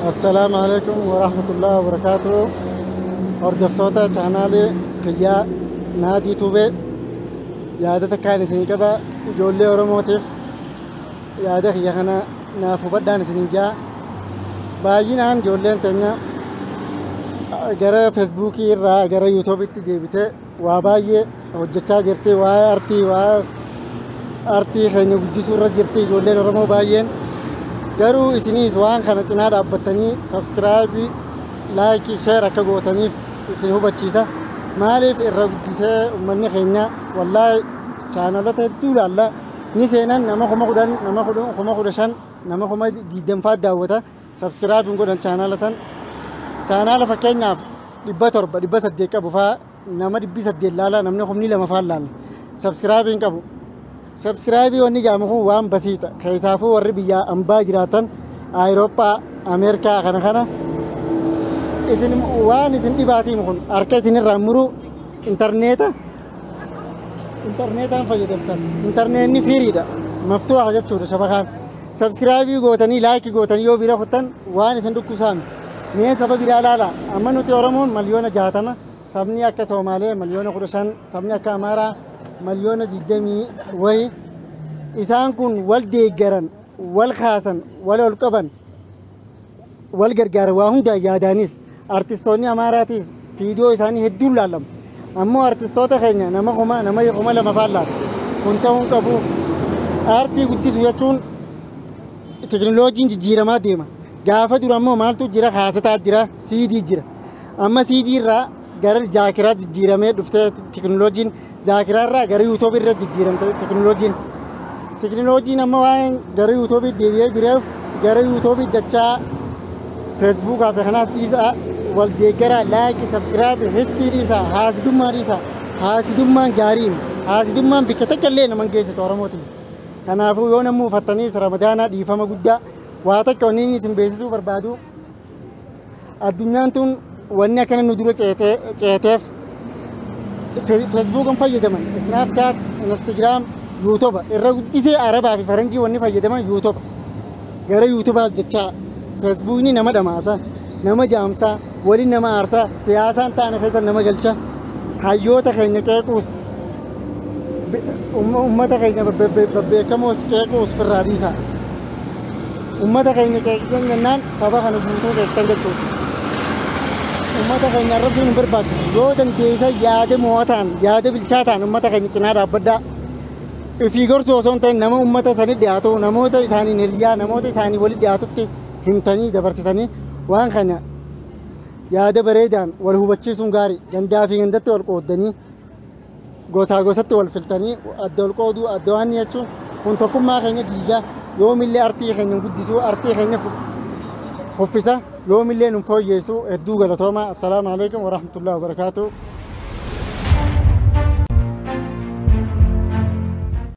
Assalaamu alaikum warahmatullahi wabarakaatuh. Hordoftoota chaanaalii kiyyaa Naadii Tuubee, yaada takkaan isin qaba. Ijoollee Oromootiif yaada kiyya kana naaf hubadhaan isinin jaa. Baay'inaan ijoolleen teenya gara Feesbuukii irraa gara Yuutuubitti deebitee waa baay'ee hojjechaa jirti. Waa'ee artii, waa'ee artii keenya guddisuu irra jirti ijoolleen Oromoo baay'een. Garuu isiniis waan kana cinaa dhaabbattanii subscribe, like, share akka gootaniif isin hubachiisa. Maaliif irra guddisee uummanni keenya, wallaahi, chaanalota hedduu ilaalla. Ni seenan, nama 10,000, nama 15,000, nama 20,000 daawwata. Subscribe hin godhan chaanala san. Chaanala fakkeenyaaf 700, 800 qabu faa nama 800 laala, namni 2,000 faa laala. Subscribe hin qabu. Subscribe wanni jedhamu kun waan basiita. Keessaafuu warri biyya ambaa jiraatan, Awurooppaa, Ameerikaa kana isin waan isin dhibaatiin kun harka isinirraa muruu. Intarneetaan fayyadamtan. Intarneetni freedha. Maftuuxa jechuudha shabakaan. Subscribe gootanii, like gootanii yoo bira kuttan waan isin dhukkubsaame. Mee saba biraa ilaala. Amma nuti Oromoon 60 miliyoona, sabni akka Soomaalee 15 miliyoona, sabni akka Amaaraa 20 miliyoona wayi. Isaan kun wal deeggaran, wal kaasan, wal ol qaban, wal gargaaran, waa hunda yaadaanis. Artistoonni Amaaraatiis viidiyoo isaanii hedduun laalamu. Ammoo artistoota keenya nama 1000, nama 2000 faan laala. Kun ta'uu hin qabu. Aartii guddisuu jechuun teknooloojiin jijjiiramaa deema. Gaafa dura ammoo maaltu jira? Kaasetaa jira, siidii jira. Amma siidii irraa gara jaakiraa jijjiiramee dhuftee teknooloojiin, zaakiraa irraa gara yuutuubii irra jijjiiramte teknooloojiin. Teknooloojiin amma waan gara yuutuubii deebi'ee jireef gara yuutuubii dachaa. Feesbuukaa fi kanaas dhiisaa, wal deeggaraa, like, subscribe, histii dhiisaa, haasidummaa dhiisaa. Haasidummaan gaariin, haasidummaan bikka takka illee nama hin geessitu Oromootiin. Kanaafuu yoo namni uffattaniis Ramadaanaa dhiifama guddaa. Waa takka wanni inni isin beeksisuu barbaadu, addunyaan tun wanni akkana nu dura ceeteef Feesbuukan fayyadaman, Snapchat, Instagram, Yuutuuba irra guddisee. Arabaa fi Faranjii wanni fayyadaman Yuutuuba. Gara Yuutuubaas jechaa, Feesbuukni nama dhamaasa, nama jaamsaa, waliin nama aarsaa, siyaasaan taane keessa nama galcha. Hayyoota keenya qeequus, ummata keenya babbeekamoos qeequus firraa dhiisaa. Ummata keenya qeeqxan jennaan saba kana guutuu qeeqxan jechuudha. Ummata keenya arrabsuun hin barbaachisu. Yoo dandeessa yaada mo'ataan, yaada bilchaataan ummata keenya cinaa dhaabbadhaa. Ifii gorsuu osoo hin ta'in nama ummata sanii dhiyaatu, namoota isaaniin hiriyaa, namoota isaanii walitti dhiyaatutti himtanii dabarsitanii waan kana yaada bareedaan wal hubachiisuun gaarii. Gandaa fi gandatti wal qooddanii, gosaa gosatti wal filtanii adda wal qooduu, adda waan jechuun kun tokkummaa keenya diigaa, yoomillee artii keenya guddisuu, artii keenya uffisa, yoomillee nu fooyyeessu. Hedduu galatooma. Assalaamu alaikum warahmatullahi wabarakaatuh.